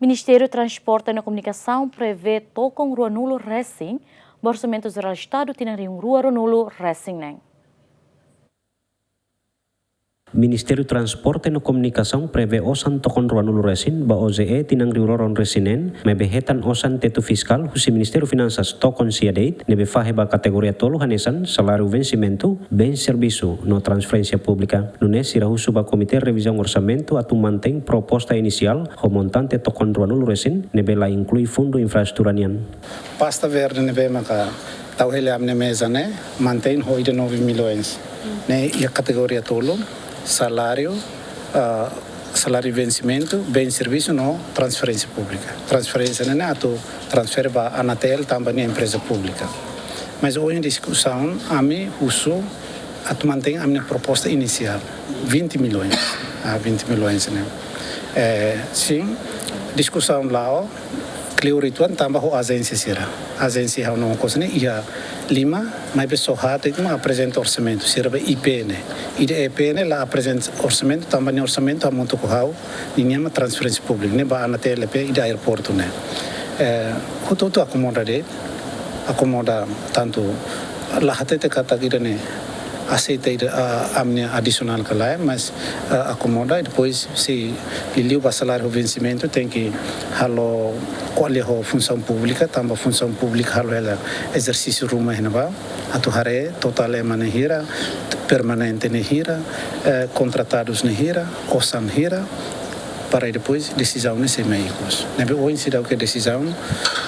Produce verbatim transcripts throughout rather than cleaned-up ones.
Ministériu Transporte no Komunikasaun prevee tokon ruanulu resin ba Orsamentu Jerál Estadu tinan rihun rua ruanulu resin neen. Ministériu Transporte no Komunikasaun prevee osan tokon ruanulu resin ba O J E tinan rihun rua ruanulu resin neen, maibé hetan osan tetu fiskál husi Ministériu Finansas tokon sia de'it, ne'ebé fahe ba kategoria tolu hanesan saláriu vensimentu, bens servisu no transferénsia públika. Nune'e sira husu ba Komité Revizaun Orsamentu atu mantein proposta inisiál ho montante tokon ruanulu resin, ne'ebé la inklui fundu infraestrutura nian. Pasta verde ne'ebé maka tau hela ami-nia meza ne'e, mantein ho ida nove milhões. Ne'e iha kategoria tolu, saláriu, ah, saláriu vensimentu, bens servisu no transferénsia públika. Transferénsia ne'e atu transfere ba ANATL tanba nia empreza públika. Mas ohin diskusaun, ami husu atu mantein ami-nia proposta inisiál, vinte milhões. Ah, vinte milhões ne'e. Eh, sin, diskusaun la'o, kleur uitoan tanba ho ajénsia sira. Ajénsia ha'u-nia kos ne'e iha lima, maibé só haat de'it mak aprezenta orsamentu, sira ba I P ne'e. Ida I P ne'e la aprezenta orsamentu, tanba nia orsamentu hamutuk ho ha'u, ninia mak transferénsia públika, ne'e ba ANATL de'it, ida aeroportu ne'e. Eh, hotu-hotu akomoda de'it, akomoda tantu la hatete katak ida-ne'e aseita ida, ah, ami-nia adisionál ka lae, mas, ah, akomoda, i depois se liuliu ba saláriu vensimentu tenke halo ko'alia ho Funsaun Públika, tanba Funsaun Públika halo hela ezersísiu ruma iha ne'ebá, atu haree totál ema ne'e hira, permanente ne'e hira, eh, kontratadus ne'e hira, osan hira, para depois desizaun ne'e sei mai ikus. Ne'ebé ohin seidauk iha desizaun,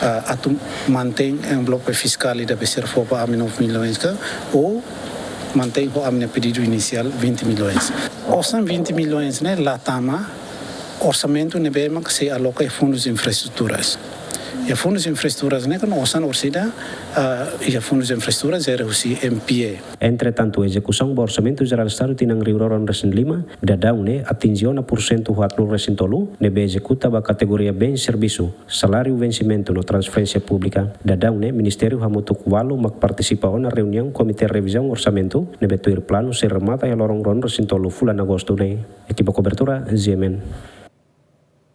ah, atu mantein envelope fiskál ida be sira fó ba ami nove milhões ka, ou mantein ho ami-nia pedidu inisiál vinte milhões. Osan vinte milhões ne'e la tama orsamentu ne'ebé mak sei aloka iha fundus infraestruturas. Iha fundus infraestruturas ne'e kan osan orsida, ah, iha fundus infraestruturas jere husi M P A. Entretantu, ezekusaun ba Orsamentu Jerál Estadu tinan rihun rua ruanulu resin lima, daudaun ne'e atinje ona pursentu haatnulu resin tolu, ne'ebé ezekuta ba kategoria bens servisu, saláriu vensimentu no transferénsia públika. Daudaun ne'e Ministériu hamutuk ualu mak partisipa ona reuniaun Komité Revizaun Orsamentu, ne'ebé tuir planu sei remata iha loron ruanulu resin tolu fulan Agostu ne'e. Ekipa kobertura, G M N.